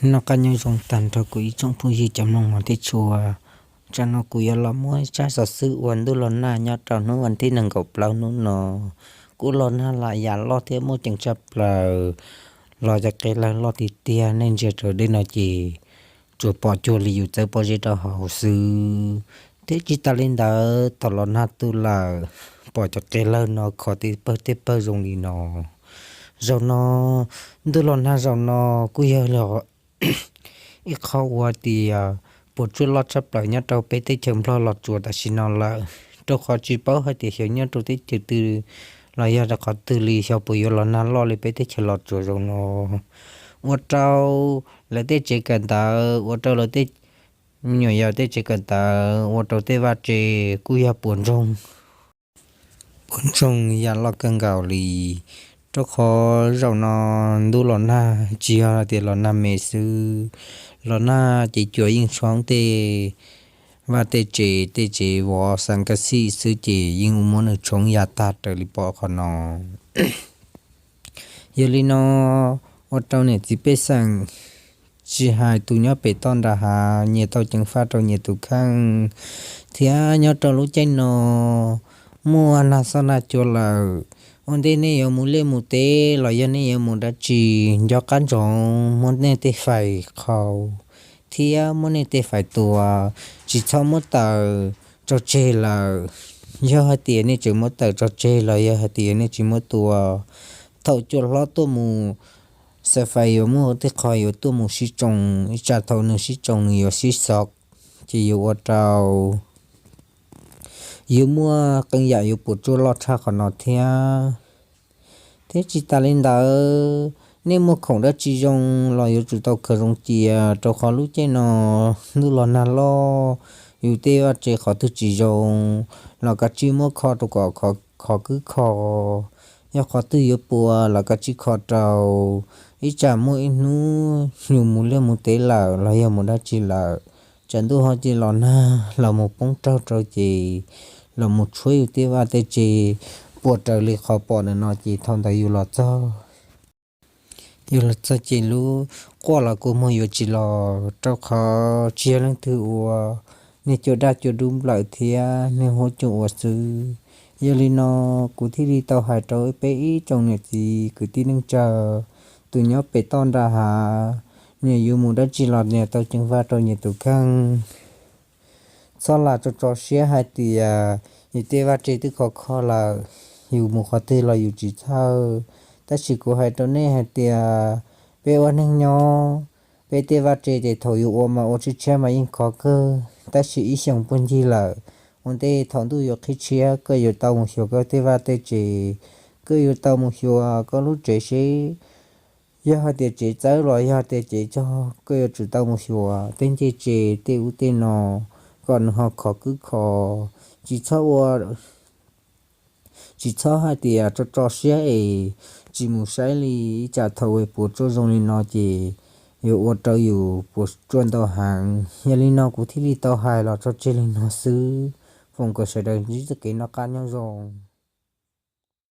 Noj qab nyob zoo tag nrho kuv ib tsoom phooj ywg cov mloog mos thiab tshua. Tsam no kuv yuav los muab tsab xov xwm uas ntuj los nag nyob rau hnub vas thib nees nkaum plaub hnub no, kuj los nag lam yam loj thiab muaj ceem tshaj plaws, los cov qe lawg loj tiag tiag, nej ntsia raws dej no ces tsuas pom cuag li yus txawb pob zeb rau hauv xwb. Thiab tsis tas li ntawd, thaum los nag tu lawm, pom cov qe lawg no khov tej pawg tej pawg zoo li no. Zaum no, ntuj los nag zaum no kuj yog ib qho uas tias puas tsuaj loj tshaj plaws nyob rau peb teb chaws Nplog los tsuas tam sim no lawm, rau qhov tsis paub hais tias xyov nyob rau teb chaws twg los yog rau qhov twg li xyov puas yuav los nag loj li peb teb chaws los tsuas zaum no. Ua rau lawv tej tsev kawm ntawv, ua rau lawv tej me nyuam yaus tej tsev kawm ntawv, ua rau tej vaj tse kuj yog puas ntsoog, puas ntsoog yam loj kawg nkaus li. Rau qhov zaum no ntuj los nag tsis yog tias los nag me xwb, los nag ces cuam yeej tshoov tej vaj tej tsev, tej tsev vov xees kas xij xwb ces yeej ua muab nws tshoov ya tag raws li pom qhov no. Yog li no, ua rau niam txiv pej xeem, tsis hais tus nyob pem toj nram hav, nyias tau ceev faj rau nyias tus kheej, thiab nyob rau lub caij no muaj nag xob nag cua lawm, ua ntej nej yuav mus liaj mus teb los yog nej yuav mus dab tsi, nco qab ntsoov muab nej tej fais qhau thiab muab nej tej fais tua, tsis txhob muab taws tso tseg lawm. Yog hais tias nej tseem muab taws tso tseg los yog hais tias nej tsis muab tua, thaum cua hlob tuaj mus, xav fais yuav muaj tej qho yuav tuaj mus sib tsoo, ib tsam thaum nws sib tsoo nws yuav sib xov, ces yuav ua rau yuav muaj qee yam yuav puas tsuaj loj tshaj qhov no thiab. Thiab tsis tas li ntawd, nej muaj khoom dab tsi zoo los yuav tsum tau khaws zoo cia, rau qhov lub caij no ntuj los nag loj, yus tej vaj tse qhov twg tsis zoo los kav tsij muab kho rau kom qhov kwb kho. Yog qhov twg yuav puas los kav tsij kho rau, ib tsam muaj ib hnub yus mus liaj mus teb lawm los yog mus dab tsi lawm, tsam ntuj ho cia los nag los mus poob raug rau ces los mus tshuab yus tej vaj tej tse puas raws li qhov pom ntawm no ces thaum ntawd yus los txog, yus los txog ces lub quaj los kua muag yuav tsis los, rau qhov tsis yog leej twg ua, niag cua daj cua dub nplawm thiab niag huab cua ua xwb. Yog li no, kuv thiaj li tau hais rau peb ib tsoom niam txiv kwv tij neej tsa, tus nyob pem toj nram hav, nyias yuav mus dab tsi los nyias tau ceev faj rau nyias tus kheej. Txhob lam tso tso siab hais tias yus tej vaj tse twb kho kho lawm, yus mus qhov twg los yus tsis txhawj. Tab sis kuv hais rau nej hais tias peb ua neeg nyob, peb tej vaj tse ces thaum yus ua mas ua tshiab tshiab mas yeej khov kawg, tab sis ib xyoos puag ncig lawm, ua ntej thaum ntuj yuav qhib tshiab koj yuav tau mus xyuas koj tej vaj tej tse, koj yuav tau mus xyuas koj lub tsev seb yog hais tias tsev txawb los yog tias tsev tsog, koj yuav tsum tau mus xyuas tej ncej tse tej ub tej no kom nws ho khov kwb kho. Tsis txhob ua, tsis txhob hais tias tso tso siab es tsis mus saib li, ib tsam thaum puas tsuaj zoo li no ces yuav ua rau yus puas tsuaj ntau heev. Yog li no kuv thiaj li tau hais los tso tseg li no xwb. Foom kom sawv daws ntsib txoj kev noj qab nyob zoo.